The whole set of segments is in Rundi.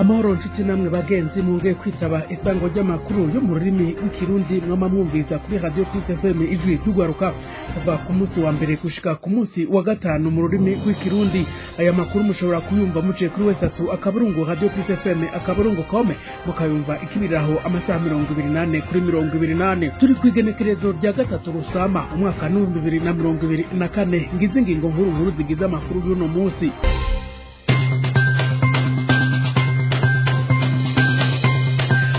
Amahoro nshuti namwe bagenzi, mwongeye kwitaba isango ry'amakuru yo mu rurimi rw'Ikirundi mwama mwumviriza kuri Radio Peace FM, Ijwi ry'Ugwaruka, kuva ku munsi wa mbere gushika ku munsi wa gatanu mu rurimi rw'Ikirundi. Aya makuru mushobora kuyumva muciye kuri w.radiopcfm.com, mukayumva ikibiriraho amasaha 24/24. Turi kw'igenekerezo rya 3 Rusama, umwaka 2024. Ngize ingingo nkuru nkuru zigize amakuru y'uno munsi.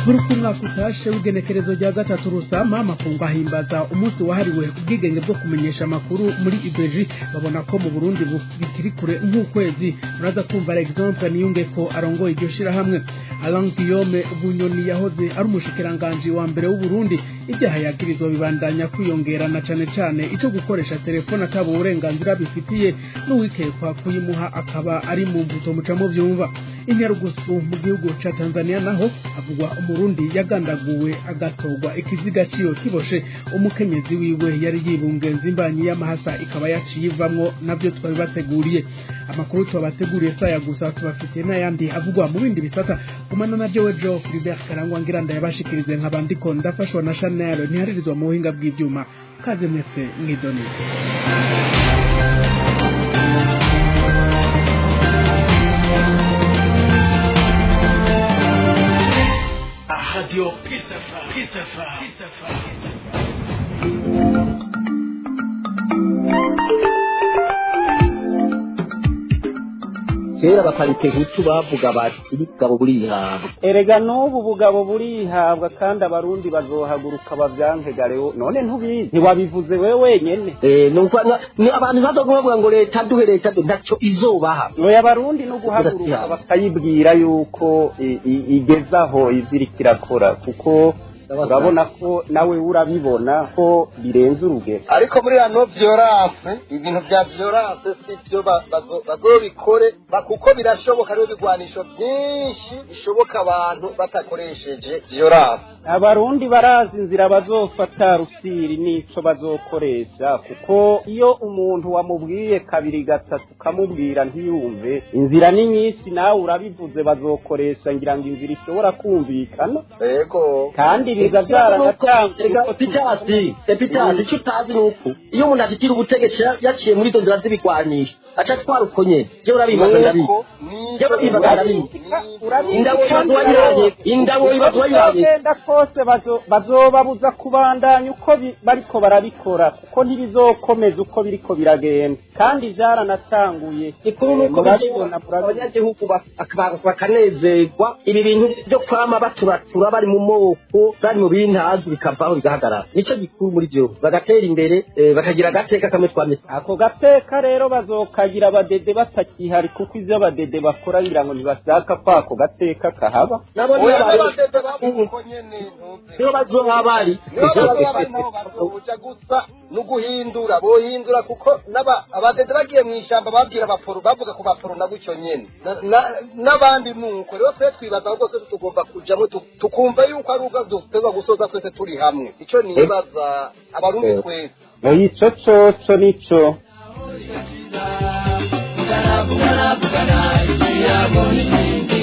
Buri uko umwaka utashe w'igenekerezo rya 3 Rusama, amakungu ahimbaza umunsi wahariwe ubwigenge bwo kumenyesha amakuru. Muri Ibeji babona ko mu Burundi bikiri kure nk'ukwezi. Muraza kumva Alexandre Niyungeko arongoye iryo shirahamwe. Alain Guillaume Bunyoni yahoze ari umushikiranganji wa mbere w'u Burundi, ibyaha yagirizwa bibandanya kwiyongera, na cane cane ico gukoresha telefone ataba uburenganzira bifitiye, n'uwikekwa kuyimuha akaba ari mu mbuto, muca muvyumva. Inyarugusu mu gihugu ca Tanzania naho havugwa Umurundi yagandaguwe agatorwa ikiziga ciwe kiboshe, umukenyezi wiwe yari yibungenze imbanyi y'amahasa ikaba yaciye ivamwo. Navyo twabibateguriye. Amakuru tubateguriye saya gusa, tubafitiye n'ayandi avugwa mu bindi bisata. Kumana na jewe Jo Philibert Karangwa ngira ndayabashikirize, nkabandiko ndafashwa na Chanel ntiharirizwa mu buhinga bw'ivyuma. Kaze mwese mwidonide. Radio Peace FM. Peace FM. Peace FM. Kera abaparite hutu bavuga bati ubugabo burihabwa. Erega n'ubu bugabo burihabwa, kandi Abarundi bazohaguruka bavyanke garewo. None ntubizi, ntiwabivuze wewe wenyene. Nuko ni abantu bazoga bavuga ngo leta duhe, leta duhe, ntaco izobaha. Oya, Abarundi no guhaguruka bakayibwira yuko igezaho ivyo irakora, kuko urabona ko nawe urabibona ko birenze urugero. Ariko muri non violence, ibintu bya violence si byo, bazobikore kuko birashoboka. Rero ibigwanisho byinshi bishoboka abantu batakoresheje violence. Abarundi barazi inzira bazofata, rusiri n'ico bazokoresha, kuko iyo umuntu wamubwiye kabiri gatatu ukamubwira ntiyumve, inzira ni nyinshi. Nawe urabivuze, bazokoresha ngira ngo inzira ishobora kumvikana. Yego. Kandi biza byaranatanzwe. Epitasi, Epitasi, icyo utazi ni uko iyo umuntu ashikira ubutegetsi yaciye muri izo nzira z'ibigwanisho, aca atwara uko nyene. Jewe urabibaza ndabizi, jewe urabibaza ndabizi. Indabo ibibazo wayihaye, indabo ibibazo wayihaye. Bagenda kose bazobabuza kubandanya uko bariko barabikora, kuko ntibizokomeza uko biriko biragenda, kandi vyaranatanguye. Ikuru nuko Murabibona, murabibona. abanyagihugu bakanezerwa. Ibi bintu byo kwama baturatura bari mu moko, bari mu bintazi, bikavaho bigahagarara, nico gikuru muri byo, bagatera imbere, bakagira agateka kamwe twamye. Ako gateka rero bazokagira abadede batakihari, kuko ivyo abadede bakora ngira ngo ntibashaka ko ako gateka kahaba. Nabo niyo Oya, bari n'abadede bavuga uko nyene, ntuzi. Niyo bazoba bari. Nibo bazoba bari, nabo bazoja gusa nuguhindura, bohindura, kuko n'aba abadede bagiye mu ishamba babwira abaporo, bavuga ku baporo na gutyo nyene. N'abandi nuko rero twe twibaza ahubwo twese tugomba kujamo, tukumva yuko ari ubwo duteza gusoza twese turi hamwe. Ico nibaza, Abarundi twese. Oya, ico coco nico. Vugana, vugana, vugana, ikiyago n'ikindi.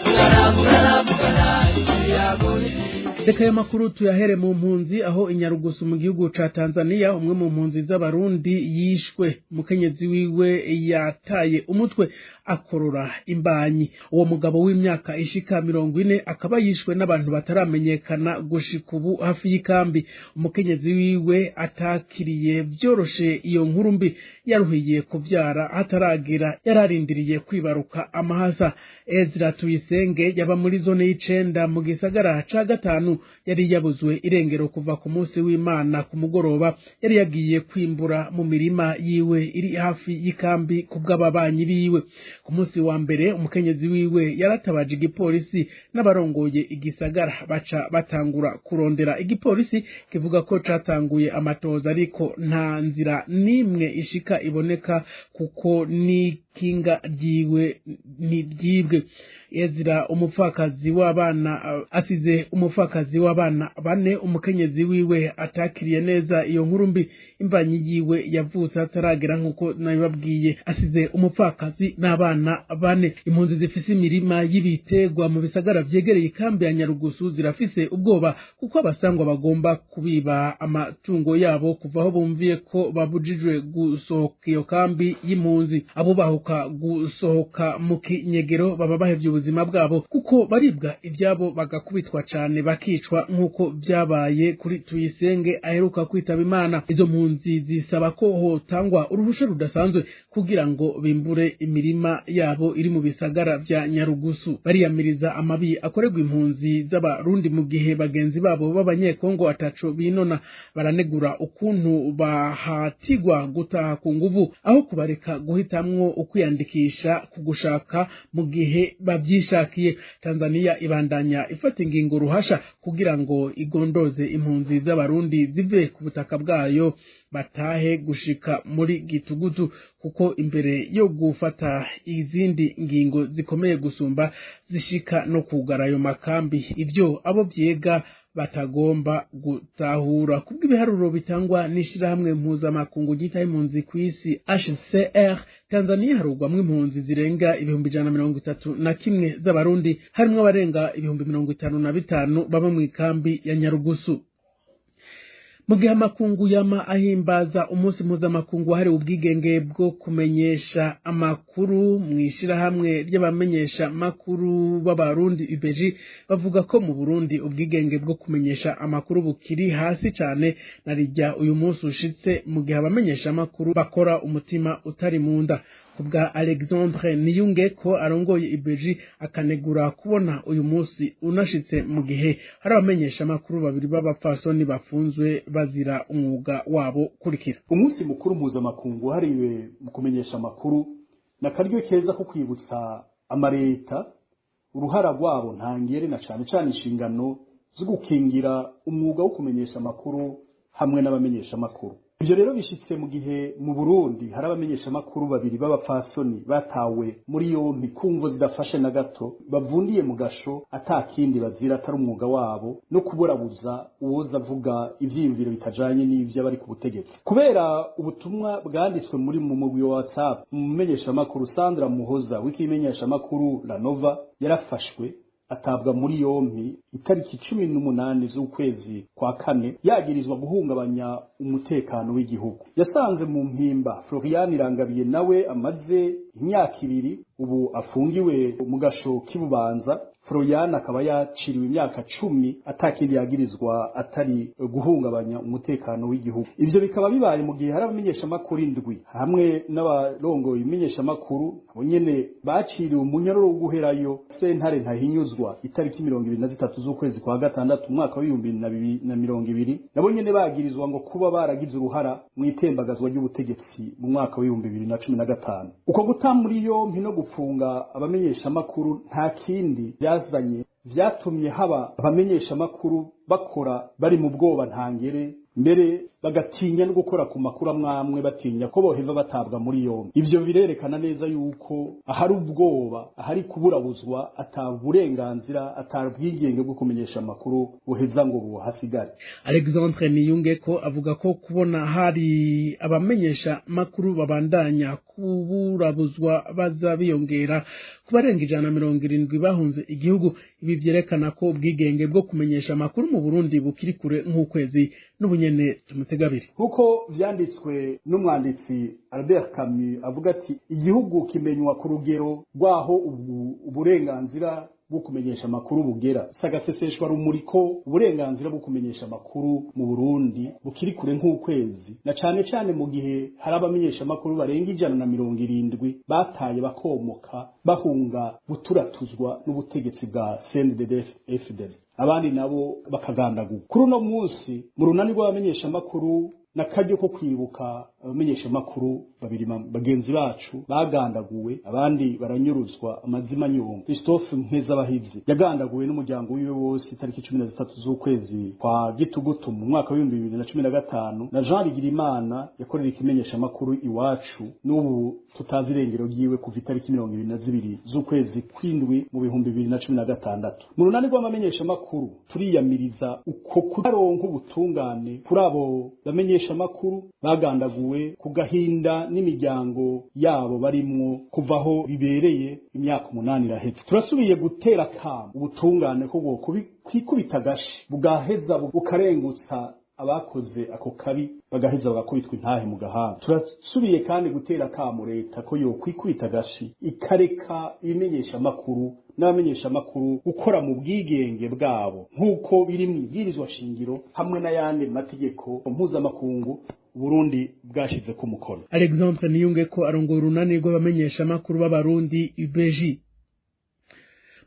Vugana, vugana, vugana, ikiyago n'ikindi. Reka ayo makuru tuyahere mu mpunzi, aho Inyarugusu mu gihugu ca Tanzania umwe mu mpunzi z'Abarundi yishwe, umukenyezi wiwe yataye umutwe akorora imbanyi. Uwo mugabo w'imyaka ishika 40 akaba yishwe n'abantu bataramenyekana gushika ubu hafi y'ikambi. Umukenyezi wiwe atakiriye vyoroshe iyo nkuru mbi, yaruhiye kuvyara hataragira, yararindiriye kwibaruka amahasa. Ezra Tuyisenge yaba muri zone y'icenda mu gisagara ca gatanu, yari yabuzwe irengero kuva ku munsi w'Imana ku mugoroba. Yari yagiye kwimbura mu mirima yiwe iri hafi y'ikambi ku bw'ababanyi biwe. Ku munsi wa mbere umukenyezi wiwe yaratabaje igipolisi n'abarongoye igisagara, baca batangura kurondera. Igipolisi kivuga ko catanguye amatoza, ariko nta nzira n'imwe ishika iboneka, kuko ni Ikinga ryiwe ntiryibwe. Ezira umupfakazi w'abana asize umupfakazi w'abana bane. Umukenyezi wiwe atakiriye neza iyo nkuru mbi, imbanyi yiwe yavutse ataragera nk'uko nabibabwiye. Asize umupfakazi n'abana bane. Impunzi zifise imirima y'ibiterwa mu bisagara vyegereye ikambi ya Nyarugusu zirafise ubwoba kuko abasangwa bagomba kubiba amatungo yabo kuva aho bumviye ko babujijwe gusohoka iyo kambi y'impunzi. Abubahuka gusohoka mu kinyegero baba bahevye ubuzima bwabo kuko baribwa ivyabo, bagakubitwa cane, bakicwa nk'uko vyabaye kuri Tuyisenge aheruka kwitaba Imana. Izo mpunzi zisaba ko hotangwa uruhusha rudasanzwe kugira ngo bimbure imirima yabo iri mu bisagara vya Nyarugusu. Bariyamiriza amabi akorerwa impunzi z'Abarundi mu gihe bagenzi babo b'Abanyekongo ataco binona. Baranegura ukuntu bahatigwa gutaha ku nguvu aho kubareka guhitamwo ukwiyandikisha ku gushaka mu gihe bavyishakiye. Tanzania ibandanya ifata ingingo ruhasha kugira ngo igondoze impunzi z'Abarundi zive ku butaka bwayo batahe gushika muri gitugutu, kuko imbere yo gufata izindi ngingo zikomeye gusumba zishika no kugara ayo makambi, ivyo abo vyega batagomba gutahura. Kubw'ibiharuro bitangwa n'ishirahamwe mpuzamakungu ryitaho impunzi kw'isi HCR, Tanzania harugwamwo impunzi zirenga 131,000 z'Abarundi, harimwo abarenga 55,000 baba mw'ikambi ya Nyarugusu. Mu gihe amakungu yama ahimbaza umunsi mpuzamakungu wahariwe ubwigenge bwo kumenyesha amakuru, mw'ishirahamwe ry'abamenyesha makuru b'Abarundi UBJ bavuga ko mu Burundi ubwigenge bwo kumenyesha amakuru bukiri hasi cane, narirya uyu munsi ushitse mu gihe abamenyesha amakuru bakora umutima utari munda. Kubwa Alexandre Niyunge ko arongoye IBG, akanegura kubona uyu munsi unashitse mu gihe hari abamenyesha amakuru babiri b'abapfasoni bafunzwe bazira umwuga wabo. Kurikira. Umunsi mukuru mpuzamakungu wahariwe mu kumenyesha amakuru ni akaryo keza ko kwibutsa amareta uruhara rwabo ntangere na cane cane inshingano zo gukingira umwuga wo kumenyesha amakuru hamwe n'abamenyesha amakuru. Ivyo rero bishitse mu gihe mu Burundi hari abamenyesha amakuru babiri b'abapfasoni batawe muri yompi kumvo zidafashe na gato, bavundiye mu gasho atakindi bazira atari umwuga wabo no kuburabuza uwoza avuga ivyiyumviro bitajanye n'ivyo abari ku butegetsi. Kubera ubutumwa bwanditswe muri mu mugwi wa WhatsApp, umumenyesha amakuru Sandra Muhoza w'ikimenyesha amakuru La Nova yarafashwe atabwa muri yompi itariki 18 z'ukwezi kwa kane, yagirizwa guhungabanya umutekano w'igihugu. Yasanze mu Mpimba Florian Irangabiye nawe amaze imyaka 2 ubu afungiwe mu gasho k'Ibubanza. Florian akaba yaciriwe imyaka 10 atakindi yagirizwa atari guhungabanya umutekano w'igihugu. Ivyo bikaba bibaye mu gihe hari abamenyesha makuru 7 hamwe n'abarongoye ibimenyesha makuru abo nyene baciriwe umunyororo wo guherayo sentare ntahinyuzwa itariki 23 z'ukwezi kwa gatandatu umwaka wa 2020, nabo nyene bagirizwa ngo kuba baragize uruhara mu itembagazwa ry'ubutegetsi mu mwaka wa 2015. Uko guta muri yompi no gufunga abamenyesha makuru nta kindi byazanye, vyatumye haba abamenyesha makuru bakora bari mu bwoba ntangere, mbere bagatinya no gukora ku makuru amwamwe batinya ko boheva batabwa muri yombi. Ivyo birerekana neza yuko ahari ubwoba, ahari kuburabuzwa, ata burenganzira, ata bwigenge bwo kumenyesha amakuru buheza ngo buhasigare. Alexandre Niyunge ko avuga ko kubona hari abamenyesha makuru babandanya kuburabuzwa baza biyongera kubarenga 170 bahunze igihugu, ibi vyerekana ko ubwigenge bwo kumenyesha amakuru mu Burundi bukiri kure nk'ukwezi. N'ubunyene tumutegabiri. Nkuko vyanditswe n'umwanditsi Albert Camus avuga ati igihugu kimenywa ku rugero rwaho uburenganzira bwo kumenyesha amakuru bugera. Sagaseseshwa rumuri ko uburenganzira bwo kumenyesha amakuru mu Burundi bukiri kure nk'ukwezi, na cane cane mu gihe hari abamenyesha amakuru barenga 170 bataye bakomoka bahunga guturatuzwa n'ubutegetsi bwa CNDD-FDD, abandi nabo bakagandagurwa. Kuri uno munsi mu runani rw'abamenyesha amakuru Nakaryo ko kwibuka abamenyesha makuru babiri bagenzi bacu bagandaguwe, abandi baranyuruzwa amazima nyongo. Christophe Nkezabahizi yagandaguwe n'umuryango wiwe wose itariki 13 z'ukwezi kwa Gitugutu mu mwaka wa 2015, na Jean Bigirimana yakorera ikimenyesha makuru Iwacu, n'ubu tutazi irengero ryiwe kuva itariki 22 z'ukwezi kwindwi mu 2016. Mu runani rw'amamenyesha makuru turiyamiriza uko kutaronka ubutungane kuri abo bamenyesha makuru bagandaguwe ku gahinda n'imiryango yabo barimwo kuvaho bibereye imyaka 8 iraheze. Turasubiye gutera kamo ubutungane ko bwo kwikubita agashi bugaheza bukarengutsa abakoze ako kabi, bagaheza bagakubitwa intahe mu gahanga. Turasubiye kandi gutera kamo leta ko yo kwikubita agashi ikareka ibimenyesha makuru n'abamenyesha makuru gukora mu bwigenge bwabo nk'uko biri mu ibwirizwa shingiro hamwe n'ayandi mategeko mpuzamakungu Burundi bwashize ku mukono. Alexandre Niyunge ko arongora urunani rw'abamenyesha makuru b'Abarundi UBJ.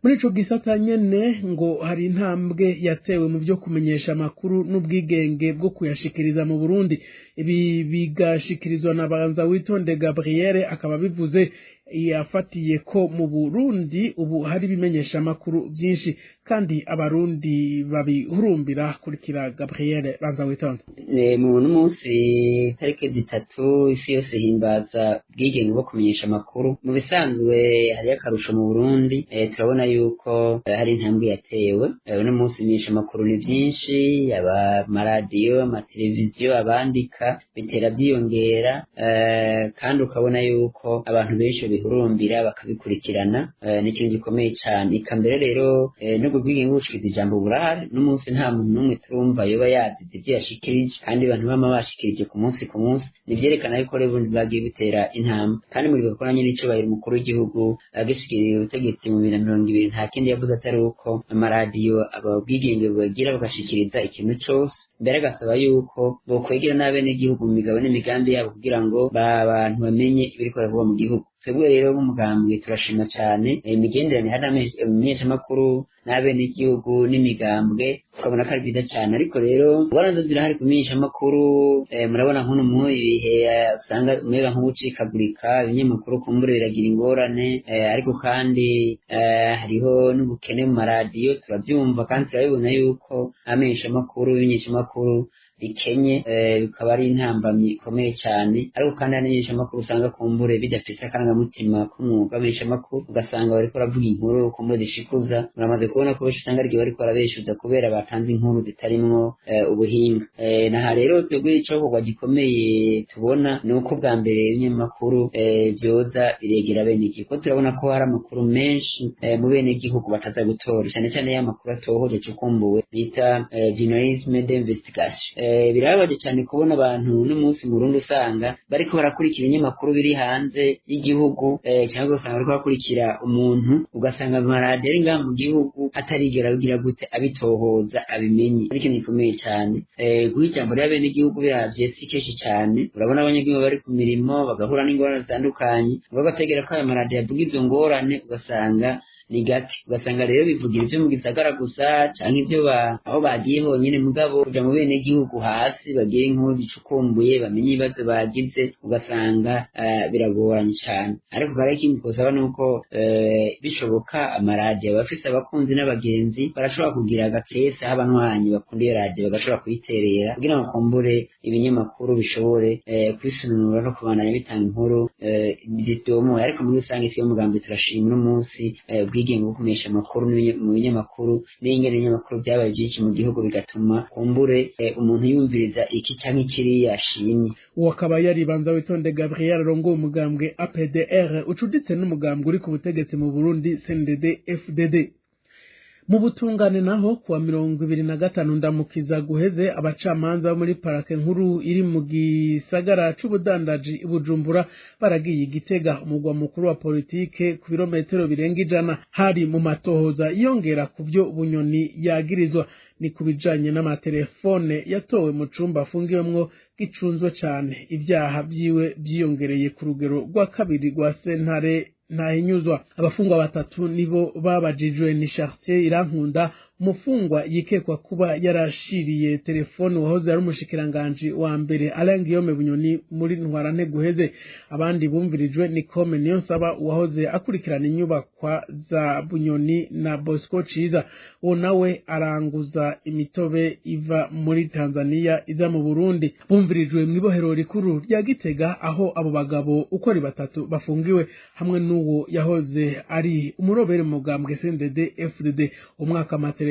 Muri ico gisata nyene ngo hari intambwe yatewe mu byo kumenyesha amakuru n'ubwigenge bwo kuyashikiriza mu Burundi. Ibi bigashikirizwa na Banza Witonde Gabriel, akaba bivuze yafatiye ko mu Burundi ubu hari bimenyesha amakuru byinshi kandi Abarundi babihurumbira. Kurikira Gabriel Banza Witonde. Mu munsi tariki 3 isi yose himbaza ubwigenge bwo kumenyesha amakuru. Mu bisanzwe hari akarusho mu Burundi, turabona yuko hari intambwe yatewe. Uno munsi ibimenyesha amakuru ni byinshi, amaradiyo, amateleviziyo, abandika bitera byiyongera, kandi ukabona yuko abantu benshi babihurumbira bakabikurikirana. Ni ikintu gikomeye cyane. Eka mbere rero nubwo ubwigenge bwo gushikiriza ijambo burahari, n'umunsi nta muntu n'umwe turumva yoba yazize ibyo yashikirije, kandi abantu bama bashikirije ku munsi ku munsi, nivyerekana yuko rero ubundi bagiye bitera intambwe. Kandi muri bakora nyine icubahiro umukuru w'igihugu agishikiriye ubutegetsi mu 2020 nta kindi yavuze atari uko amaradiyo ababwigenge bagira bagashikiriza ikintu cose, mbere agasaba yuko bokwegera n'abenegihugu mu migabo n'imigambi yabo kugira ngo abantu bamenye ibiriko birakorwa mu gihugu. Twebwe rero b'umugambwe turashima cyane imigenderanire hari n'amenyeshamakuru n'abenegihugu n'imigambwe, tukabona ko ari byiza cyane. Ariko rero ingorane zirahari ku menyeshamakuru. Murabona nk'uno mu ibihe usanga umwega nk'ugucikagurika, ibinyamakuru kumbure biragira ingorane, ariko kandi hariho n'ubukene mu maradiyo, turabyumva kandi turabibona yuko amenyeshamakuru ibimenyeshamakuru bikenye, bikaba ari intambamyi ikomeye cyane. Ariko kandi hari n'imenyeshamakuru usanga kumbure bidafise akarangamutima k'umwuga w'amenyeshamakuru, ugasanga bariko baravuga inkuru kumbure zishikuza. Muramaze kubona ko benshi usanga arigihe bariko barabeshuza kubera batanze inkuru zitarimwo ubuhinga. Naha rero twebwe icokorwa gikomeye tubona ni uko bwa mbere ibinyamakuru vyoza biregera abenegihugu, kuko turabona ko hari amakuru menshi mu benegihugu bataza gutora, cyane cyane ya makuru atohoje cukumbuwe bita journalisme d'investigation. Birababaje cyane kubona abantu n'umunsi mu Burundi usanga bariko barakurikira ibinyamakuru biri hanze y'igihugu, cyangwa ugasanga bariko barakurikira umuntu, ugasanga amaradiyo ari ngaha mu gihugu atarigera abigira gute abitohoza abimenye. Ari ikintu gikomeye cyane. Guha ijambo ry'abenegihugu biravye si kenshi cyane. Urabona abanyagihugu bari ku mirimo bagahura n'ingorane zitandukanye, ngo bategera ko aya maradiyo avuga izo ngorane, ugasanga ni gake. Ugasanga rero bivugira ivyo mu gisagara gusa canke ivyo aho bagiye honyene, mugabo kuja mu benegihugu hasi bagire inkuru zicukumbuye bamenye ibibazo bagize, ugasanga biragoranye cane. Ariko kare ikindi twosaba nuko bishoboka amaradiyo abafise abakunzi n'abagenzi barashobora kugira agakese aho abanywanyi bakunda iyo radiyo bagashobora kuyiterera, kugira ngo kumbure ibinyamakuru bishobore kwisununura no kubandanya bitanga inkuru zitomoye. Ariko muri rusange isi y'umugambi turashima uno munsi ubwigenge bwo kumenyesha amakuru mu binyamakuru n'ingene ibinyamakuru byabaye byinshi mu gihugu, bigatuma kumbure umuntu yumviriza iki canke kiriya ashimye. Uwo akaba yaribanza Witonde Gabriel arongoye umugambwe APDR ucuditse n'umugambwe uri ku butegetsi mu Burundi CNDD FDD. Mu butungane naho kuwa 25 Ndamukiza guheze, abacamanza bo muri parake nkuru iri mu gisagara c'ubudandaji i Bujumbura baragiye Igitega, umugwa mukuru wa politike, ku birometero birenga 100. Hari mu matohoza yongera ku vyo Bunyoni yagirizwa, ni ku bijanye n'amatelefone yatowe mu cumba afungiwemwo gicunzwe cane. Ivyaha vyiwe vyiyongereye ku rugero rwa kabiri rwa sentare ntahinyuzwa. Abafungwa batatu nibo babajijwe, ni Chartier Irankunda Umufungwa yikekwa kuba yarashiriye telefone wahoze ari umushikiranganji wa mbere Alain Guillaume Bunyoni muri ntwarante guheze. Abandi bumvirijwe ni Kome Niyonsaba wahoze akurikirana inyubakwa za Bunyoni na Bosco Ciza, uwo nawe aranguza imitobe iva muri Tanzania iza mu Burundi. Bumvirijwe mw'ibohero rikuru rya Gitega, aho abo bagabo uko ari batatu bafungiwe hamwe n'uwo yahoze ari umurobere mu mugambwe CNDD FDD. Umwaka amatelefone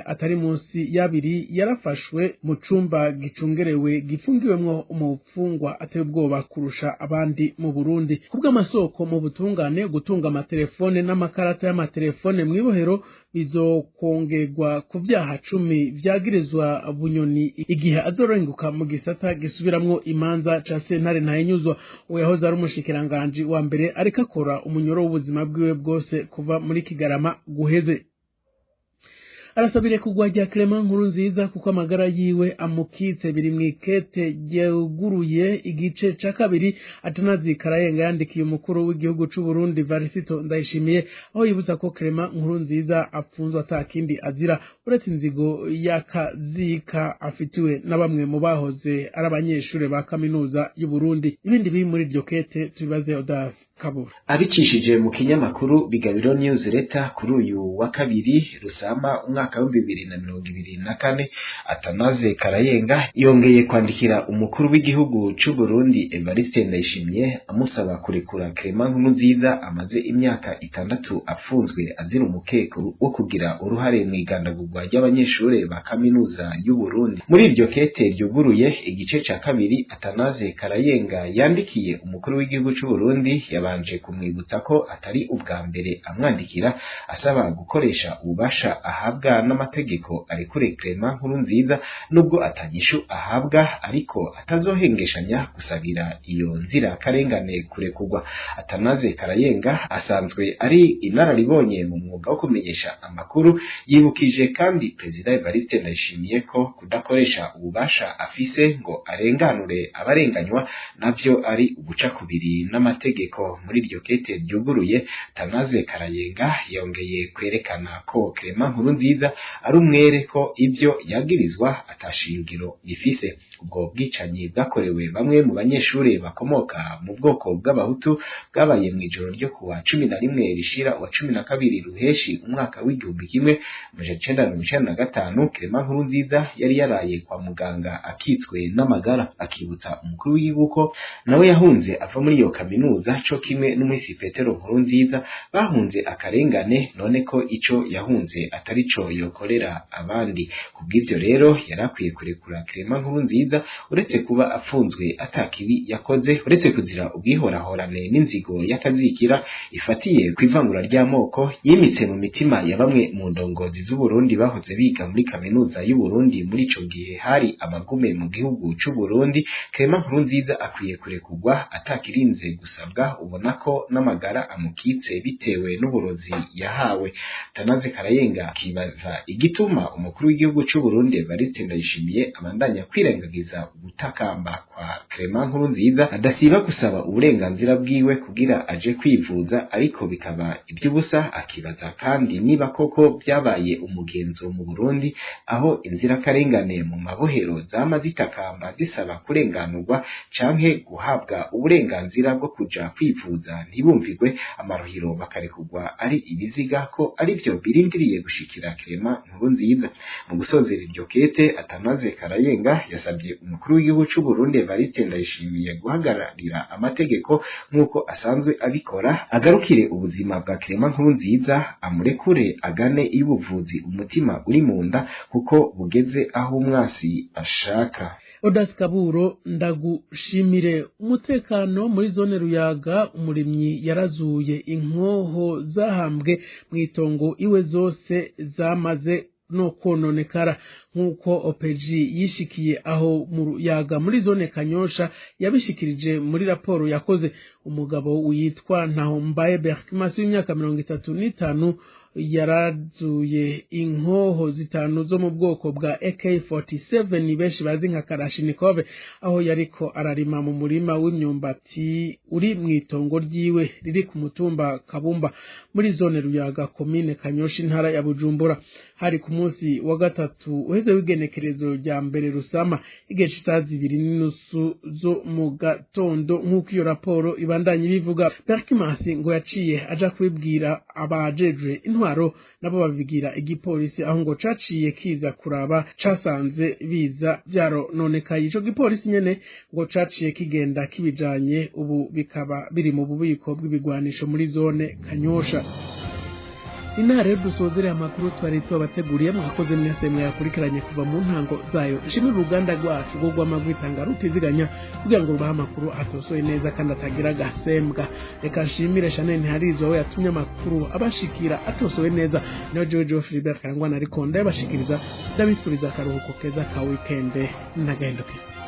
atari munsi y'abiri yarafashwe mu cumba gicungerewe gifungiwemwo umufungwa ateye ubwoba kurusha abandi mu Burundi. Kubw'amasoko mu butungane, gutunga amatelefone n'amakarata y'amatelefone mw'ibohero bizokongerwa ku vyaha 10 vyagirizwa Bunyoni igihe azorenguka mu gisata gisubiramwo imanza ca sentare Ntahinyuzwa. Uwo yahoze ari umushikiranganji wa mbere ariko akora umunyoro w'ubuzima bwiwe bwose kuva muri Kigarama guheze. Arasabire kugwa rya Clement Nkurunziza kuko amagara yiwe amukitse, biri mwikete ryeguruye igice ca kabiri Atanazi Karayenga yandikiye umukuru w'igihugu c'u Burundi Varisito Ndayishimiye, aho yibutsa ko Clement Nkurunziza apfunzwe atakindi azira uretse inzigo y'akazika afitiwe na bamwe mu bahoze ari abanyeshure ba kaminuza y'u Burundi. Ibindi biri muri iryo kete tubibaze Odas Kabura. Abicishije mu kinyamakuru Bigabiro Newsletter kuri uyu wa kabiri Rusama umwaka wa 2024, Atanaze Karayenga yongeye kwandikira umukuru w'igihugu c'u Burundi Evariste Ndayishimiye amusaba kurekura Clement Nkurunziza amaze imyaka 6 apfunzwe azira umukeko wo kugira uruhare mu igandagurwa ry'abanyeshure ba kaminuza y'u Burundi. Muri iryo kete ryuguruye igice ca kabiri, Atanaze Karayenga yandikiye umukuru w'igihugu c'u Burundi yabanje kumwibutsa ko atari ubwa mbere amwandikira asaba gukoresha ububasha ahabwa n'amategeko arekure Clement Nkurunziza, nubwo atanyishu ahabwa ariko atazohengeshanya gusabira iyo nzira karengane kurekurwa. Atanaze Karayenga asanzwe ari inararibonye mu mwuga wo kumenyesha amakuru, yibukije kandi Perezida Evariste Ndayishimiye ko kudakoresha ububasha afise ngo arenganure abarenganywa navyo ari uguca kubiri n'amategeko. Muri iryo kete ryuguruye, Atanaze Karayenga yongeye kwerekana ko Clement Nkurunziza ari umwere ko ivyo yagirizwa atashingiro gifise. Ubwo bwicanyi bwakorewe bamwe mu banyeshure bakomoka mu bwoko bw'abahutu bwabaye mw'ijoro ryo kuwa 11 rishira wa 12 ruheshi umwaka w'1995. Clement Nkurunziza yari yaraye kwa muganga akitswe n'amagara. Akibutsa umukuru w'igihugu ko nawe yahunze ava muri iyo kaminuza co kimwe n'umuhisi Petero Nkurunziza bahunze akarengane, none ko ico yahunze atari co yokorera abandi. Kubw'ivyo rero yarakwiye kurekura Clement Nkurunziza, uretse kuba apfunzwe atakibi yakoze, uretse kuzira ubwihorahorane n'inzigo y'akazikira ifatiye kw'ivangura ry'amoko yimitse mu mitima ya bamwe mu ndongozi z'u Burundi bahoze biga muri kaminuza y'u Burundi. Muri ico gihe hari amagume mu gihugu c'u Burundi. Clement Nkurunziza akwiye kurekurwa atakirinze gusabwa, ubona ko n'amagara amukitse bitewe n'uburozi yahawe. Atanaze Karayenga akibaza igituma umukuru w'igihugu c'u Burundi Evariste Ndayishimiye abandanya kwirengagiza ugutakamba kwa Clement Nkurunziza, adasiba gusaba uburenganzira bwiwe kugira aje kwivuza ariko bikaba iby'ubusa. Akibaza kandi niba koko byabaye umugenzo mu Burundi aho inzirakarengane mu mabohero zama zitakamba zisaba kurenganurwa canke guhabwa uburenganzira bwo kuja kwivuza ntibumvirwe, amarohero bakarekurwa ari ibiziga, ko arivyo birindiriye gushikira Clement Nkurunziza. Mu gusozera iryo kete, Atanaze Karayenga yasabye umukuru w'igihugu c'u Burundi Evariste Ndayishimiye guhagararira amategeko nk'uko asanzwe abikora, agarukire ubuzima bwa Clement Nkurunziza, amurekure agane iy'ubuvuzi umutima uri mu nda kuko bugeze aho umwasi ashaka. Odas Kaburo, ndagushimire. Umutekano muri zone Ruyaga, umurimyi yarazuye inkoho zahambwe mw'itongo iwe zose zamaze no kononekara, nk'uko OPG yishikiye aho mu Ruyaga muri zone Kanyosha yabishikirije muri raporo yakoze. Umugabo witwa Ntahombaye Berkimas w'imyaka 35 Yarazuye inkoho zitanu zo mu bwoko bwa AK47, benshi bazi nka Kalashnikov, aho yariko ararima mu murima w'imyumbati uri mw'itongo ryiwe riri ku mutumba Kabumba, muri zone Ruyaga, komine Kanyosha, intara ya Bujumbura. Hari ku munsi wa gatatu uheze w'igenekerezo rya 1 Rusama, igihe c'isaha 2:30 zo mu gatondo, nk'uko iyo raporo ibandanye ibivuga. Berkimansi ngo yaciye aja kubibwira abajejwe intwaro, nabo babibwira igipolisi, aho ngo caciye kiza kuraba, casanze biza vyarononekaye. Ico gipolisi nyene ngo caciye kigenda kibijanye, ubu bikaba biri mu bubiko bw'ibigwanisho muri zone Kanyosha. Intara rero dusozereye amakuru twari tubateguriye. Mwakoze mwese mwayakurikiranye kuva mu ntango zayo. Nshimire uruganda rwacu rwo rw'amagwitanga rutiziganya kugira ngo rubahe amakuru atosoye neza kandi atagira agasembwa. Reka nshimire Chanel Ntiharizo we yatumye amakuru abashikira atosowe neza. Nawe jewe Joe Philibert Karangwa nariko ndabashikiriza, ndabifuriza akaruhuko keza ka weekend n'agahendo keza.